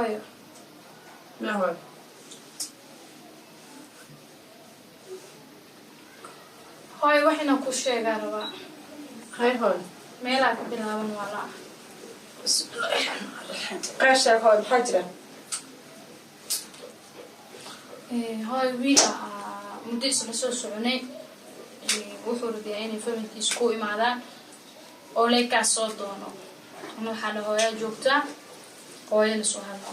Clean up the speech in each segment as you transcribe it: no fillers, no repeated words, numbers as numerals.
Hooyo. Ma hooyo? Hooyo, wax inaan kuu sheegaa rabaa. Hay hooyo. Meelaa ka bilaaban waa la. Qeer sheeg hooyo, maxaa jira? Hooyo, wiil ah muddo isla soo soconay, wuxuu rabiyaa inay familkiisa ku imaadaan oo leekaas soo doono. Ana waxaa dha hooyaa joogtaa, hooyo la soo hadla,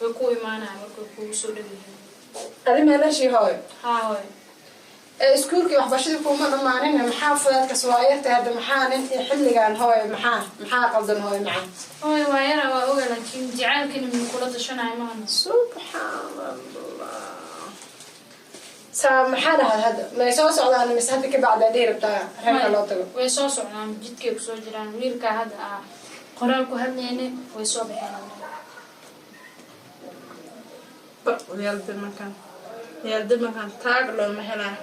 way ku imaanaya markay kugu soo dhow yihiin. Adi meelashii hooyo? Haa hooyo. Ee iskuulkii waxbarashadii kuuma dhammaanin, maxaa fudaadkas waa yartay hadda? Maxaa nin iyo xilligan hooyo, maxaa qaldan hooyo macaan? Hooyo, waa yara, waa oga, laakiin jacaylkani min kula tashanayo maana. Subxaan Allah, saa maxaa dhahaad hadda? May soo socdaan mise hadda ka bacdaa dhihi rabtaa reerka loo tago? Way soo socdaan, jidkay kusoo jiraan. Wiilkaa hadda ah qoraal ku hadlayne, way soo baxeen. Yaal dimankan, yaal dimankan, taag looma helaa.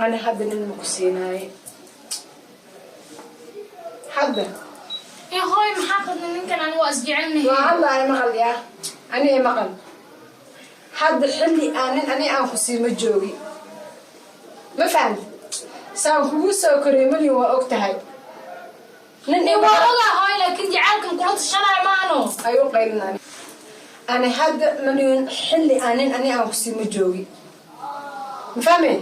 Ani hadda nin ma ku siinaaye hadda. Ee hooy, maxaa qadna ninkan? Ani waa isjecelnahay. Waa hadlaaya, maqal yaa, ani maqal. Hadda xilli aan nin ani aan ku sii ma joogi, ma fahamti? Saan kugu soo koriyay malin waa og tahay nin. Ee waa ogaa hooy, laakiin jacaylkan kula tashanayo maano. Ay u qaylinaan. Ani hadda malin xilli aan nin ani aan ku sii ma joogi, ma fahmeen?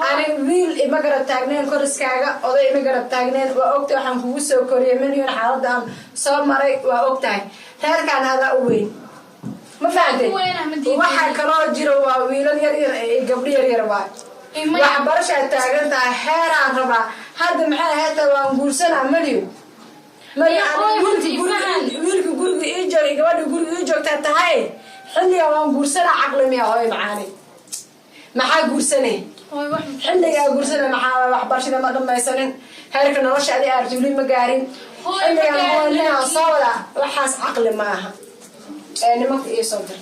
Ani wiil ima garab taagneen, koriskaaga oday ima garab taagneen, waa ogtahay. Waxaan kugu soo koriyay milyan, xaaladda aan soo maray waa og tahay. Reerkaan adaa u weyn, ma fahantay? Waxaa kaloo jiro waa wiilal yar yar iyo gabdho yar yar waay. Waxbarashaad taagan tahay, heeraan rabaa hadda. Maxay ahayd? Waan guursanaa malyo malyo. Wiilka guriga ii joogay, gabadha guriga ii joogtaa tahay, xilliga waan guursanaa caqli miya hooyo macaani? Maxaa guursanay xilligaa guursana? Maxaa waxbarashada ma dhamaysanin, heerka nolosha adi aarta weli ma gaarin, xilligan hoolinaa soo wadaa, waxaas caqli ma aha. Ee nimanka ii soo dir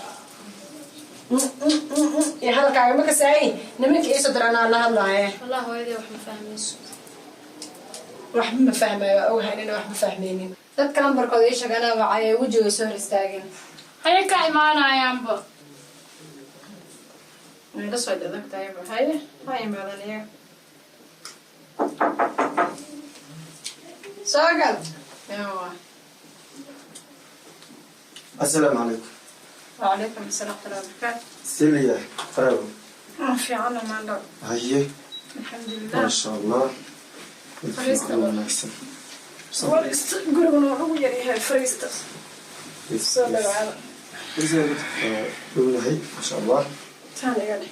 iyo hadalkaaga ma kasaayi. Nimanka ii soo dir, anaa la hadlaaye. Wallah hooyadee wax ma fahmayso. Waxba ma fahmayo, waa ogahay inaan waxba fahmaynin. Dadka lambarkooda ii sheeg, anaa wacaya, wejiga soo hor istaagin. Haye, ka imaanayaanba. Way la soo adag tahay. Haye, ha imaadan iyaga. Soo gal. Yawa. Asalaamu calaykum. Wacalaykum asalaam waraxmatullahi wabarakaatu. Siliya qaraabo. Waan fiicana maandho. Haye. Alxamdulilah. Maasha Allah. Fariista. Wanaagsan. Fariista, guriguna wuxuu ugu yaryahay fariista. Soo dhawaada. Dhownahay, maasha Allah. Taan iga dheh.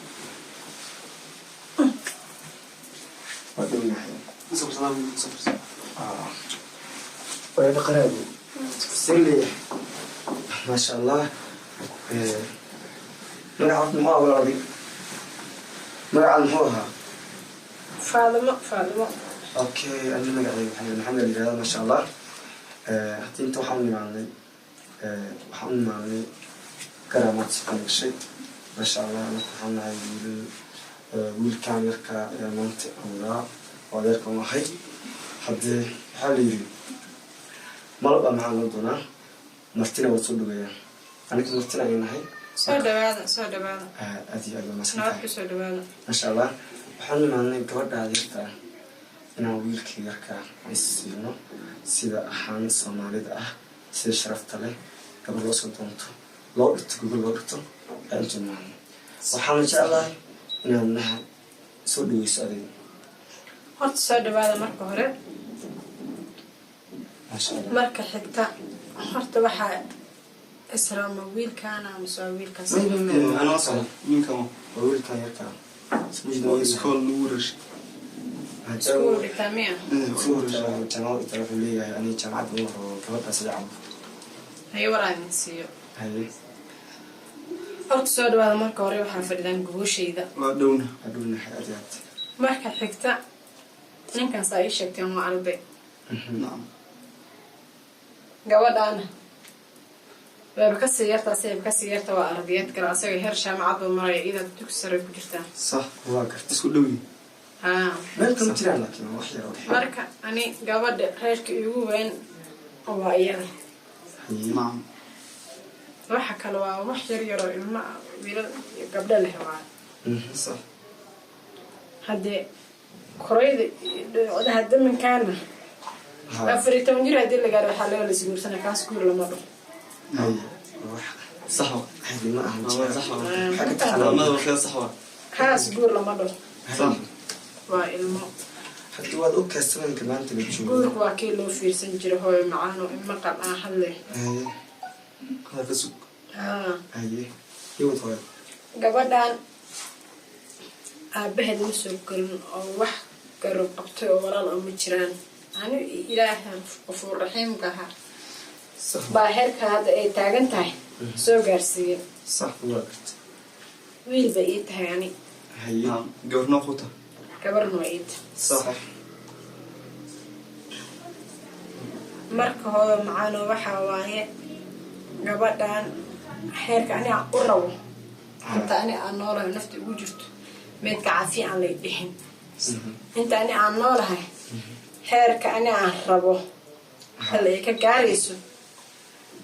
Waa dhownahay. Walaal qaraabo, siliya, maasha Allah. Magacaad muxuu ahaa walaal? Magacaad muxuu ahaa? Faadimo, Faadimo. Okay, ani magacayga waxaa Maxamed la yihahdaa, maasha Allah. Hadda inta waxaan u imaanay, garaamaad sukan gashay, maasha Allah. Anaka waxaan nahay wiilal, wiilkan yarka ayaa maanta awraa oo adeerkan u ahay. Haddee waxaa la yidhi malab baa maxaa loo doonaa, martina waad soo dhaweeyaa. Aniga martina ayaan nahay. Soo dhawaada, soo dhawaada. Aad iyo aad waa mahadsan Nabad tahay. Ku soo dhawaada. Maasha Allah. Waxaan u imaanay gabadha adeerta ah inaan wiilkii yarka is siino, sida ahaan Soomaalida ah, sida sharafta leh gabar loo soo doonto, loo dhigto gogol, loo dhigto ayaan intu imaanay. Waxaan jeclahay inaad naha soo dhaweyso adiga. Horta soo dhawaada marka hore. Maasha Allah. Marka xigta, horta waxaa israama wiilkaana mise waa wiilkaas? Anaa socda. Wiilkan. Waa wiilkan yarka. Oo iskool lagu wareershay. Iskuul dhigtaa miya? Jaamacad inta wuxuu leeyahay aniga jaamacadda uma rabo, gabadhaas ila cabo. Haye, waraa idin siiyo. Haye. Horta soo dhawaada marka hore, waxaa fadhidaan gogosheeda. Waa dhowna. Hadhownahay aad iyo aad. Marka xigta, ninkaas aa ii sheegteen waa arday. Nacam. Gabadhaana wayba kasii yartaa, sayba kasii yarta, waa ardayad kale, asaga heer jaamacad buu maraya, iyada dugsi sare ku jirtaa. Sax. Waa garta. Isku dhow yihiin. Haa. Meel kama jiraan, laakiin wax yar oo dhexe. Marka ani gabadha reerka iigu weyn waa iyada. Haye. Nacam. Waxa kale waa wax yar yar oo ilmo wiilal iyo gabdho leh waa. Sax. Haddee korayda codada damankaana 14 jir haddii la gaaro waxaa laga la isguursana, kaas guur lama dhaho. Sax. Caadi ma ahan. Sax. Maxaa ka taqaanaa? Maamada warkeeda sax waa. Kaas guur lama dhaho. Sax. Waa ilmo. Hadda waad ogtahay sabanka maanta la joogo. Guurku waa kii loo fiirsan jiray, hooyo macaan oo imaqal aan hadle. Haye. Hadalka sug. Haa. Haye, iwad hooyo. Gabadhan aabaheed ma soo gelin oo wax garab qabtay oo walaal oo ma jiraan. Ani Ilaahan Qafuur Raxiimka ahaa Sax. baa heerka hadda ay taagan tahay soo gaarsiiyey. Sax, waa garta. Wiil bay ii tahay ani. Haye. Naam, gabarnoo quta. Gabarna waa ii tahay. Sax. Marka hooyo macaano waxaa waaye gabadhan heerka ani aan u rabo inta ani aan noolahay nafta igu jirto, meedka caafiya aan lay dhihin, inta ani aan noolahay heerka ani aan rabo hal ay ka gaarayso,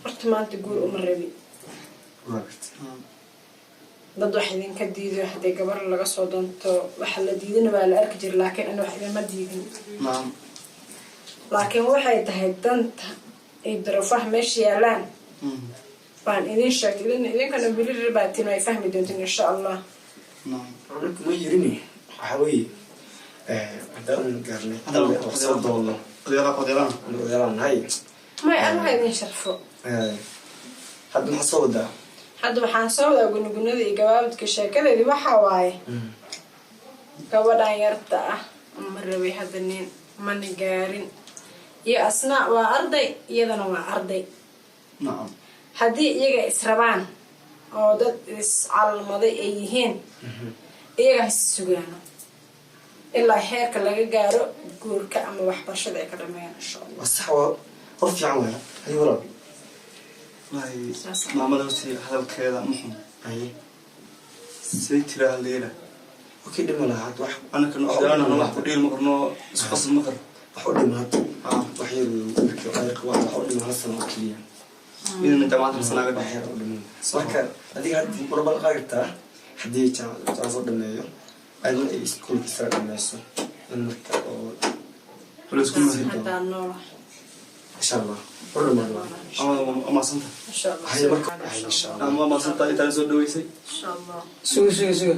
horta maanta guur uma rabin. Waa garta. Dad wax idinka diido haddii gabar laga soo doonto, waxa la diidana waa la arki jira, laakiin ani wax idinma diidin. Naam. Laakiin waxay tahay danta iyo duruufaha meesha yaalaan baan idin sheegtay. Idinkana weli ribaatiin way fahmi doontiin, insha Allah. Naam. Anigu ma yirini, waxaa weeye haddaan gaarnay wax soo doonno. Odayaala, odayaala. Anigu odayaalaan nahay. May, Allah idin sharfo. Hadda maxaa soo wadaa? Hadda waxaan soo wadaa gunugunada iyo gabaabadka sheekadeedii. Waxaa waaye gabadhan yarta ah ma rabay hadda nin, mana gaarin, iyo asna waa arday, iyadana waa arday. Nacam. Haddii iyaga israbaan oo dad iscalmaday ay yihiin, iyaga has sugaano ilaa heerka laga gaaro guurka ama waxbarashada ay ka dhameeyaan, insha Allah. Waa sax, waa hor fiican waaya. Haye walaal. Wallaahi Saas. maamada horta hadalkeeda ma xun. Haye. Say tiraa leela. Okay, dhima laha hadda wax. Anaka odayaalana wax ku dhiil ma karno, isku qasab ma karno. Wax u dhima hadda Ah. wax yar weeye, markii ayq wax u dhima hal sano oo keliya. Inana jaamacadda sanaaga wax dhexe. Yar u dhiman. Marka adiga hadda marba la qaadi kartaa haddii jaamacad soo dhameeyo, adna ay iskuulka sare dhameyso, in marka oo Wala isku mahad. Haddaan noolahay. Insha Allah hor dhamaan waa. Ama waa maasanta. Insha Allah. Haye, marka haye, insha Allah. Ama waa maasanta intaan soo dhaweysay. Insha Allah. Suga, suga, suga,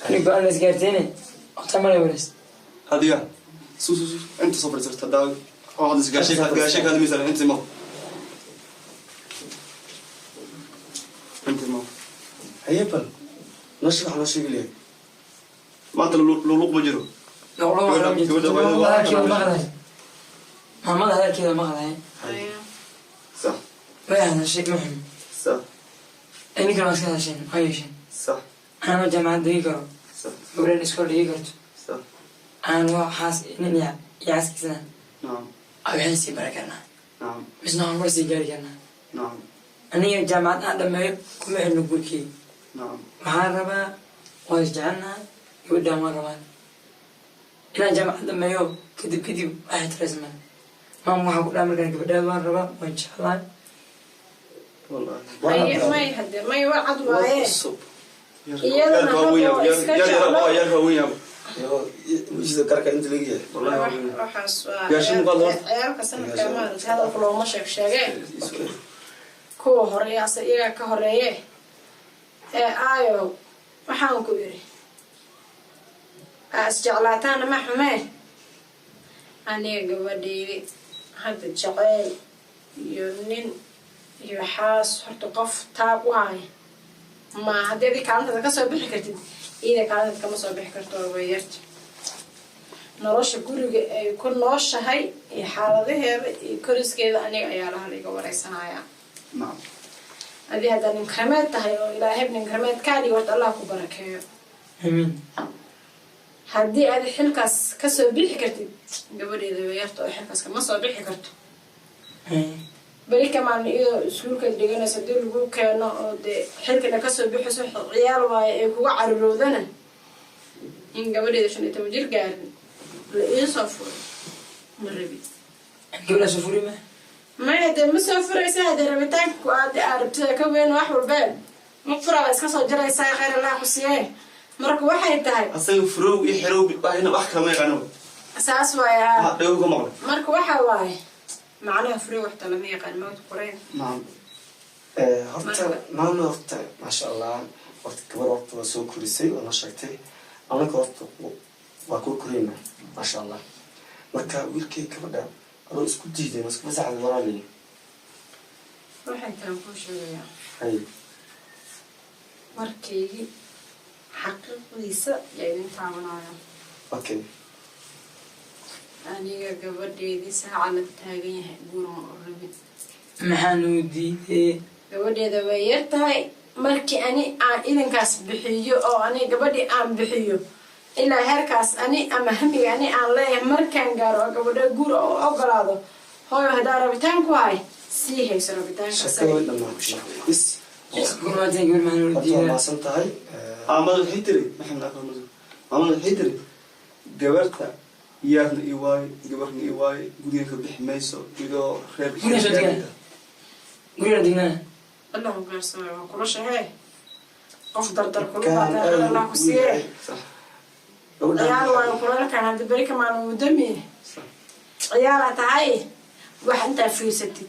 aniga go-aan la isgaarteene waqti male wareys. Adiga su su su inta soo fadhiisata daa waxaad isgaashay gaashay ka hadlaysaa. Inta ma inta ma. Haye, bal noo sheeg, wax noo sheegi leeyahay. Maanta luluq ma jiro. Hadalkeeda maqlay, maamada hadalkeeda maqlay. Sax. Way hadashay, ma xun. Sax. Idinkana waa iska hadasheen, waa yeesheen. Sax. Anama jaamacad dhigi karo. Sax. Gabdhan iskool dhigi karto. Sax. Aan waa xaas nin iyo xaaskiisna Nacam. waxaan sii bari karnaa. Nacam. Misna horumar sii gaari karnaa. Nacam. Aniga jaamacad aan dhameeyo kuma xidhno guurkeyga. Nacam. Waxaan rabaa, waan isjecelnahay, gabadhaan waan rabaa inaan jaamacad dhameeyo kadib waxay tiraysmaan. Maam, waxaan ku dhaha markaan gabadhaada waan rabaa, waan jeclahay. Wallahi. May, may, hadde may, waa cad waaye. Cusub. Iyadana Yarka waa weyn hadda waa iska yar jeclo. yar yarka waa weyn yaab. Wijiisa garka inta laga yahay. Wallahi waa weyn. Waxaas waa Gaashin muuqaal hor. Ciyaalka sanadka maaragtay hadalka looma sheeg sheege, kuwa horeeya ase iyagaa ka horeeye. Ee aayo, waxaan ku iri aa isjeclaataana ma xumee. Aniga gabadhaydi hadda jaceyl iyo nin iyo xaas horta qof taab u haya ma. Haddii adi kaalintaada kasoo bixi kartid, iyada kaalintaad kama soo bixi karto. Waa yarta nolosha guriga ay ku nooshahay iyo xaaladaheeda iyo koriskeeda aniga ayaa laha iga wareysanayaa. Nacam. Adi haddaa nin karmeed tahay oo Ilaahay nin karmeed kaa dhigi, horta Allah ku barakeeyo. Amiin. Haddii aad xilkaas kasoo bixi kartid, gabadheeda way yarta oo xilkaas kama soo bixi karto. Beri kamaan iyadoo iskuulka dhiganayso hadii lagu keeno oo dee xilkana kasoo bixiso, ciyaal waaye ay kuga cariroodana, in gabadheeda 15 jir gaarin la iisoo furo ma rabi. Gabadhaa soo furi ma. Maya dee ma soo furaysa hadee rabitaanka aad arabtida ka weyn wax walbeen ma furaa iska soo jaraysaa khayr Allah ku siiye marka waxay tahay asaga furow iyo xirow ina wax kala ma yaqaano saas waaye ha dhaw ka maqlay marka waxa waaye macnaha furow waxta lama yaqaan mawd qoreen naam horta maama horta maasha allah horta gabar horta waa soo korisay oo noo sheegtay annaga horta waa kuu korayna maasha allah marka wiilkay gabadha adoo isku diiday isku fasaxday walaalay waxay tahay kuu sheegayaa hay warkaygii xaqiiqdiisa yaa idin taabanaya okay aniga gabadheedii saaca la taagan yahay guur ma u rabin maxaan u diiday gabadheeda way yar tahay markii ani aan idinkaas bixiyo oo ani gabadhii aan bixiyo ilaa heerkaas ani ama hamiga ani aan leeyahay markaan gaaro oo gabadha guur oo ogolaado hooyo haddaa rabitaan ku hay sii hayso rabitaanka shakada way dhamaatay is gurmaatan gabar maxaan u horta waa diiday maasan tahay maamada waxay tiri maxamed aqal maamada waxay tiri gabarta yaarna ii waaye gabarna ii waaye guriga ka bixi mayso idoo reer Guriga soo degaa. Guriga degnaa Allah u gaarsamay waa kula shahee qof dardar kula baataa Allah ku siiye ciyaal waayo kulalkan hadda beri kamaan mudami ciyaala tahay wax intaa fiirsatid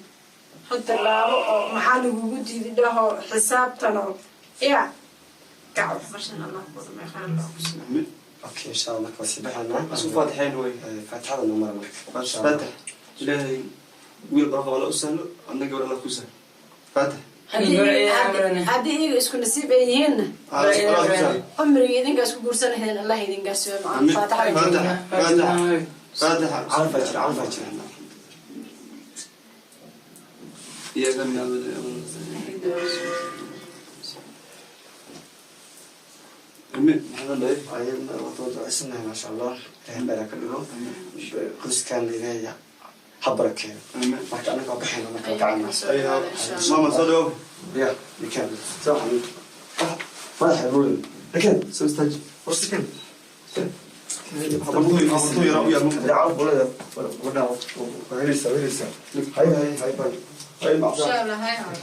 hadda laabo oo maxaa lagugu diiday dhaho xisaabtano ya gac waxbarshan Allah ku dhamay khayr Allah ku siiye okay insha allah marka waa sii baxaynaa isku faatixayn way faatixada noo mara marka faatix ilaahay wiil barqa alla u sahlo adna gabar alla ku sahlo faatix haddii iyaga isku nasiib ay yihiinna Allah ku sahlo cumriga idinkaa isku guursanaheen Allah idin gaarsiiyo macaan faataxa faatix faatix faatix calafaa jira calafaa jira iyaga nacbudu amiin maxamed dhahay ayadna waa ducaysanahay maasha allah ilaahay baa ka dhigo qoyskan ilaahay ha barakeeyo amiin marka annaga waa baxayna marka waa kacayna maama soo dhawow ya nikan soo madaxa buurin nikan soo istaaji warsikan habartuu yaraa u yaal calaf bulada gabadha waa helaysaa waa helaysaa hay hay hay bay hay insha Allah hay hay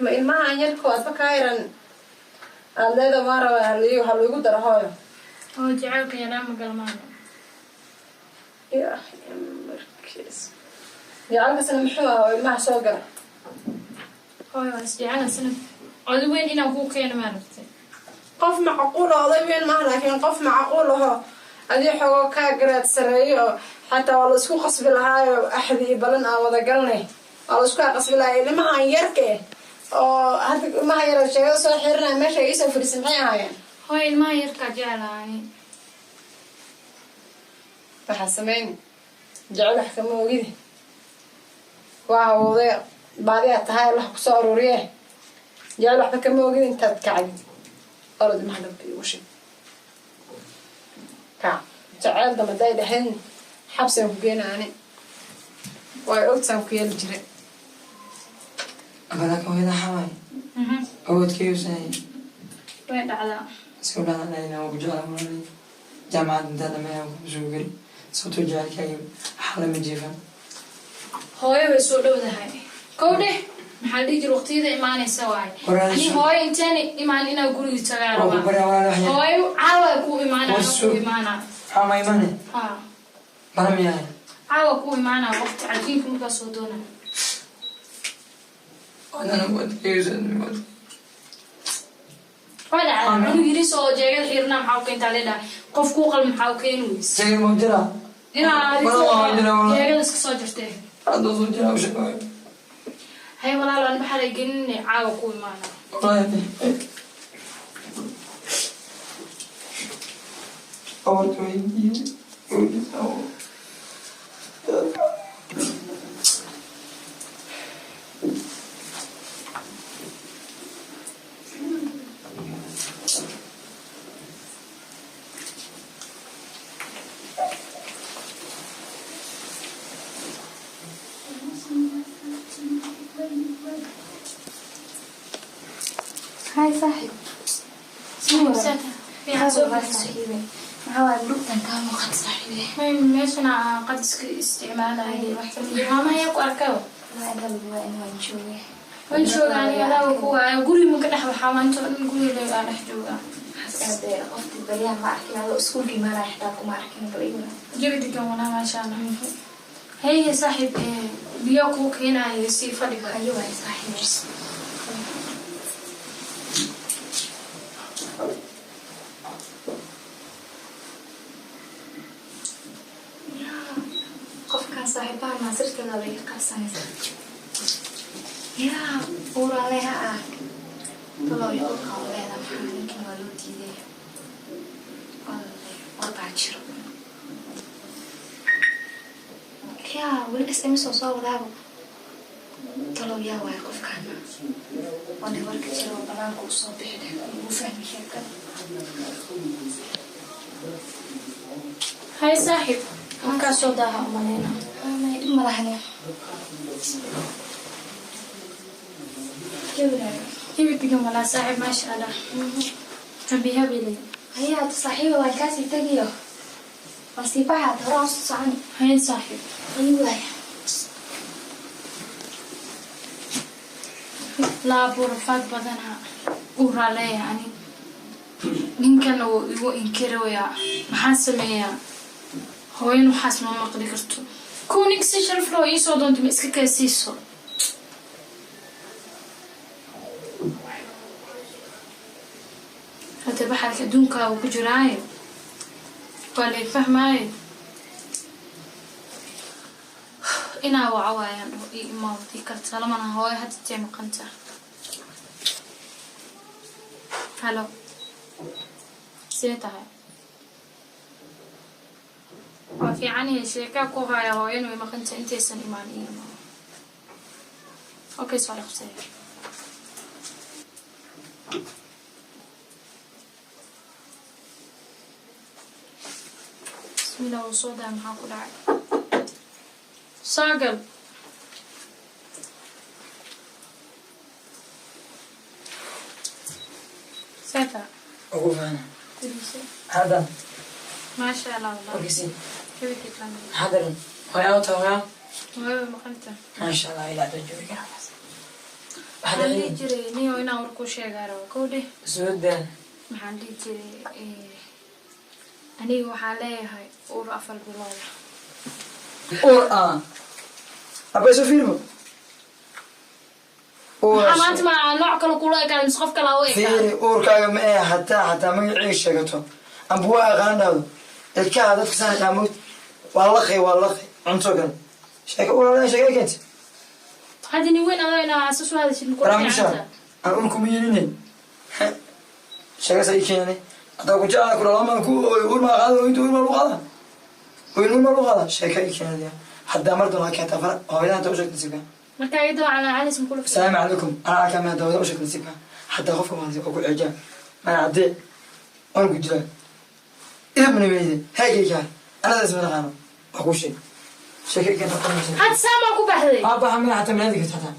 ma ilmaha yarka waadba kaa yaran aad leeda maa raba ha lagu daro hooyo oo jacaylka yaraa ma galmaano ya markiis jacaylkaasna muxuu ahaa oo ilmaha soo gala hooyo waa isjecela sanad oday weyn inaan kuu keeno maa rabtay qof macquul oo oday weyn maaha laakiin qof macquul ahoo adii xogoo kaa garaad sareeyo oo xataa waa la isku qasbi lahaayo axdi iyo balan aan wada galnay waa la isku qasbi lahaa ilmahan yarka eh oo hadda ilmaha yar sheegada soo xirinaya meesha iisoo fadhiisan maxay ahaayeen hooyo ilmaha yarkaa jecelahay waxaa sameyn jecel wax kama ogide waa hawowday baadiyaa tahay allah kusoo aruuriye jecel waxba kama ogid intaad kacdid orod ilmaha dabka igu shid kac jecel damba haday dhaheen xabsigan ku geenaani way ogtaan ku yeeli jiray abalaka hooyada xawaay awoodkayuusanay way dhacdaa isku dhacdanayna waa ku jeclaa walaalay jaamacad intaa dhameeyaa ku soo geli sababtoo jacaylkaaga xala ma jiifan hooyo way soo dhowdahay kow dheh maxaa la dhihi jira waqtiyada imaanaysa waaye Walaal, ani hooyo intaan imaan inaa guriga tagaa waa ku rabaa baryaa walaal wax yar hooyo caawa ku imaanaa Waa ku soo- imaanaa maxaa ma imaane ha bala miyahay caawa ku imaanaa waqti cajiinka markaa soo doonaa wadana awoodkayuusan waa dhacdaa cunug yiris oo jeegada xiirnaa maxaa u keentaa leedhahay qof kuu qalma maxaa u keeni weyse jeega ma jiraa inaa Walaal, waa jiraa, walaal. jeegada iska soo jirtee hadduu soo jiraa u sheegaayo hay walaal aan maxaa la gelinay caawa ku imaanaa wallaahi awood weydiiyey هاي صاحب Fiican soo والله fadhiiso. صاحبي Maxaa waaye murugtan kaa muuqata saaxiibe? Meeshan aan qad iska isticmaalaya. Maama ayaa ku arkayo. Waa in waan joogay. Waan joogaa aniga, adaaba ku waayo guriga ma ka dhex baxaa maanta oo dhan, guriga aa dhex joogaa. Aade qofti baryaha ma arkin, adoo iskuulka imaanaya xitaa kuma arkin, bal iguna. Jawi degan walaa, maasha Allah. Haye saaxiib, biyo kuu keenayo si fadhiga. Hayo waay saaxiib. Yaa, qofkan saaxiibaha naasirteeda way ka qabsanaysaa. Yaa, uuraleha ah. Talow iyo urka u leeda maxaa ninkan waa loo diiday. Walle, war baa jiro. Yaa, weli SMS oo soo wadaaba. Talow yaa waay qofkan. Walle warka jiro oo banaanka u soo bixi dheh, ugu fahmi sheekada. Haye saaxiib, markaa soo daaha umaleyna. May dhib ma lahani. Jawigaaga. Jawi degan walaa saaxiib, maasha Allah. Habi habile. Haya, hadda saaxiiba waan kaasii tegiyo. Waan sii baxaa, hore aan soo soconi. Haye saaxiib. Hayo waay. Laabo rafaad badanaa uraa leeyahay ani. Ninkana wuu igu inkirayaa. Maxaan sameeyaa? Hooyan waxaas ma maqli karto. Kuwa ninka si sharaf loo iisoo doonto ma iska kaa siiso. Hadda baxalka adduunkaaga ku jiraaye. Waa lay fahmaaye. Inaa waco waayaan dhaho ii imaawdii karta lamana hooyo hadda intay maqanta. Halo. See tahay? Waa fiican yahay, sheekaa ku haya, hooyan way maqanta, intaysan imaan ii imaado. Okay, soo dhaqsay. Bismillah, wuu soo daa, maxaa ku dhacay? Soo gal. See tahay? Ugu faana hadda. Maasha Allah wallah. Warkiisii. Jawi degan. Maxaa daran hooyaa u taha hooyaa? Hooyo way maqanta. Maasha Allah, ilaa hadda jooga waxaa Maxaan dhihi daran jiray niyo inaan war kuu sheegaa rabo kow dheh. Soo daa. Maxaan dhihi jiray, aniga waxaan leeyahay uur 4 bilood. Uur ah abay soo fiirbo uur. Maxaa maanta ma nooc kale kula ekaan mise qof kale u ekaan? Fiiri, uurkaaga ma ee hataa magacii sheegato amba waa aqaan dhahdo ilkaha dadka saan dhaamood waa laqi, waa laqi cunto kale sheeka uur sheeka keenta. Hadda nin weyn adoo inaa asas u hadashid ma kula Barnaamijka fiicanta. Aan uurku ma yeelinay sheegasa ii keenay hadaa ku jeclaa ku dhalama ku uur maa qaada inta uur maa lagu qaada oyn uur maa lagu qaada sheeka ii keenay haddaa mar doona keentaa fara hooyadan inta u sheegta nasiibka. Marka iyadoo calaacalis ma kula fiican. Asalaamu calaykum, anaa arkaa maa dawada u sheegta nasiibka haddaa qofka maanta oo ku ceejaa mana caddee waan ku dilaa idabna meyde haygaykaa anadaas ma naqaano waa kuu sheeg sheeka ii keenta. Hadda saamaa ku baxday. Aabaha mina xataa minaadi karta xataa.